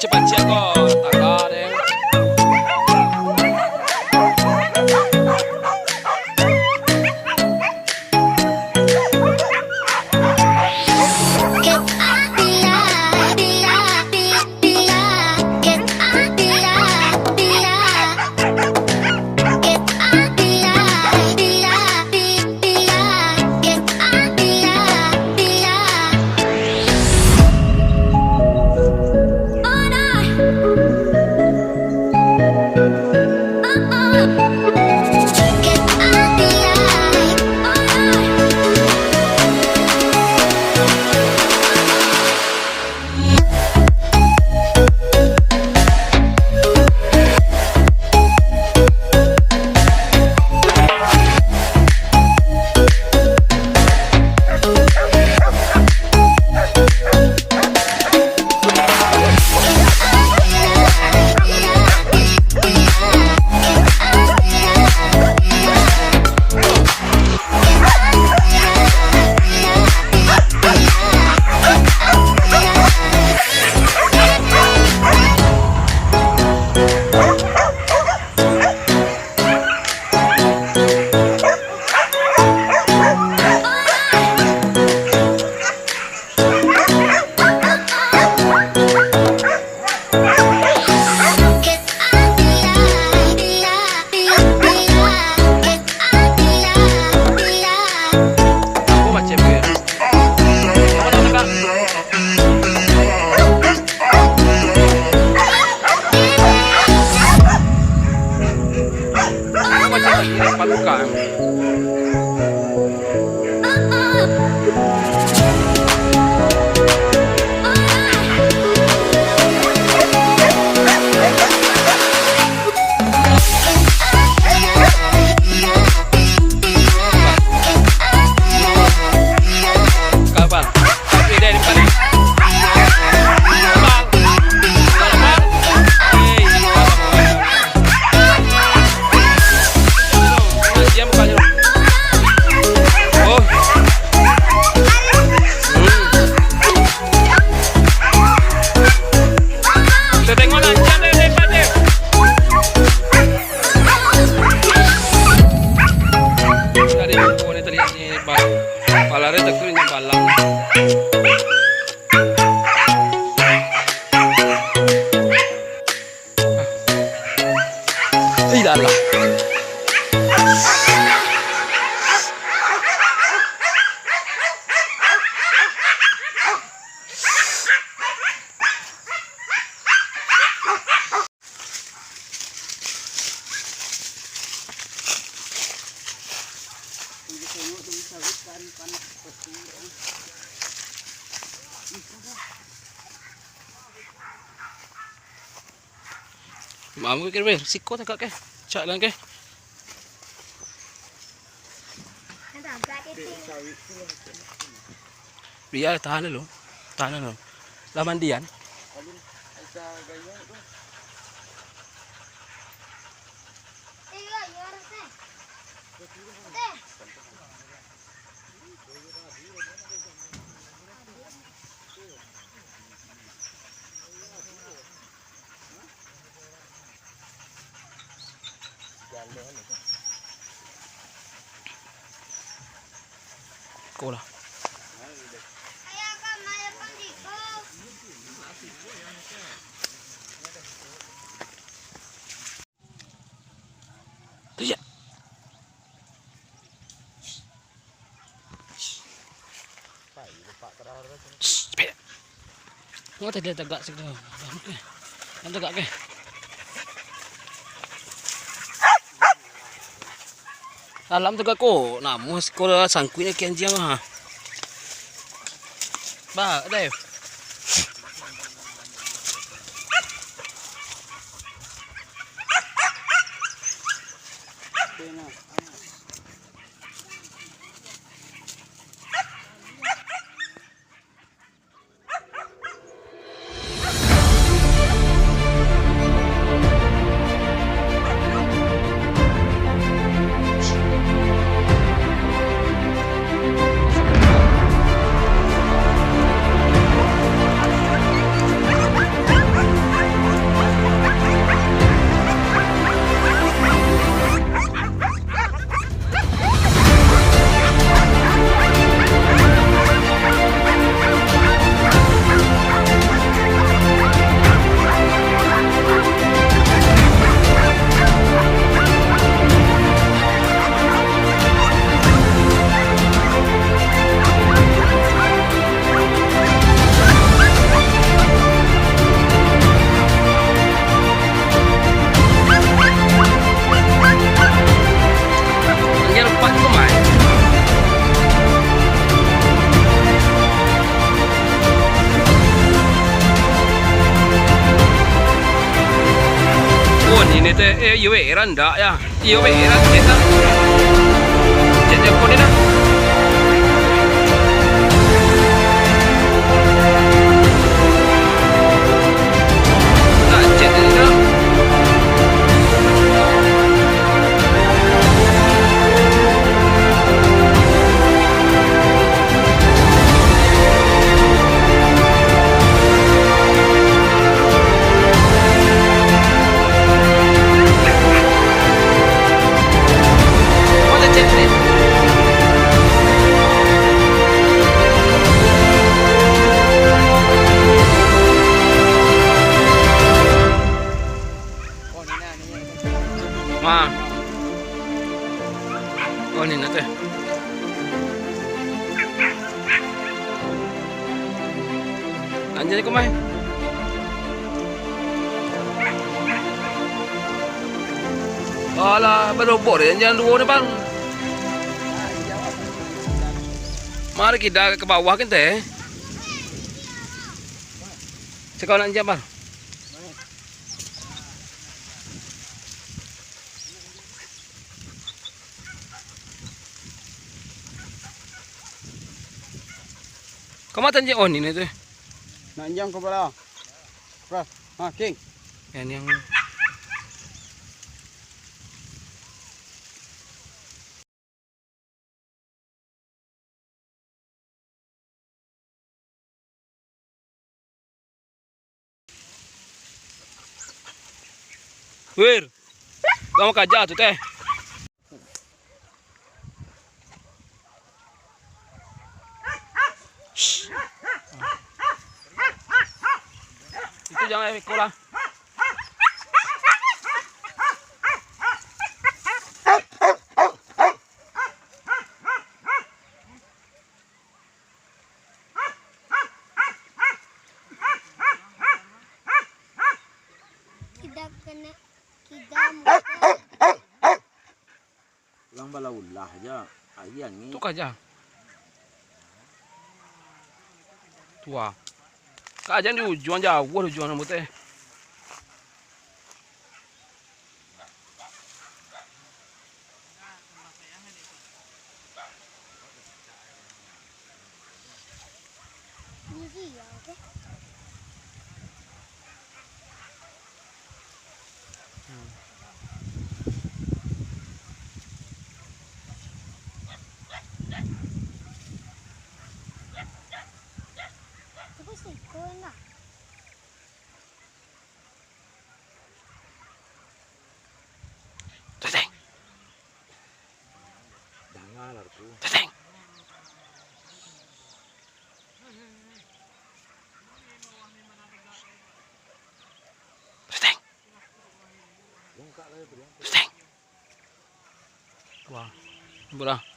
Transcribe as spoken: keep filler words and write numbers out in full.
Pancik ko, taga deh. Kita tengok lah, siapa yang hebat dia. Dari info ni tadi ni, ba-, balari takut ni balang. Ih, dah lah. Maaf ke, kira, weh, siko tagak ke? Cak lang ke? Biar tahan dulu. Tahan dulu. Lah mandian. Ko lah. Tu je. Shh, cepet. Tengok tadi tagak situ. Yang tagak ke? Dalam tagak ko. Namo siko sangkuiknyo ka anjiang, ha. Ba, deh. Teh, eh, iyo weh, randak ya. Iyo weh, randak ya. Cek, cek, kau ni dah. Nak cek ni dah. Ma. Oh, ni nak teh. Anjing ko mai. Alah, barobor ya, anjing duo ni, Bang. Mari kita ke bawah kan teh. Sekolah anjing, Bang. Kama tanjek oh ni tu. Nak anjang ko bala. Pras. Ha, King. Yang, yang Wir, kamu kaja tu teh. Shh. Itu jangan ikut lah. Kida kena, kida muka. Urang balaulah ja, ari angin. Tu ka ja. Tua. Ka ja di ujuang, jauah di ujuang rambut teh. Teteng. Teteng. Teteng. Teteng. Wah, bola.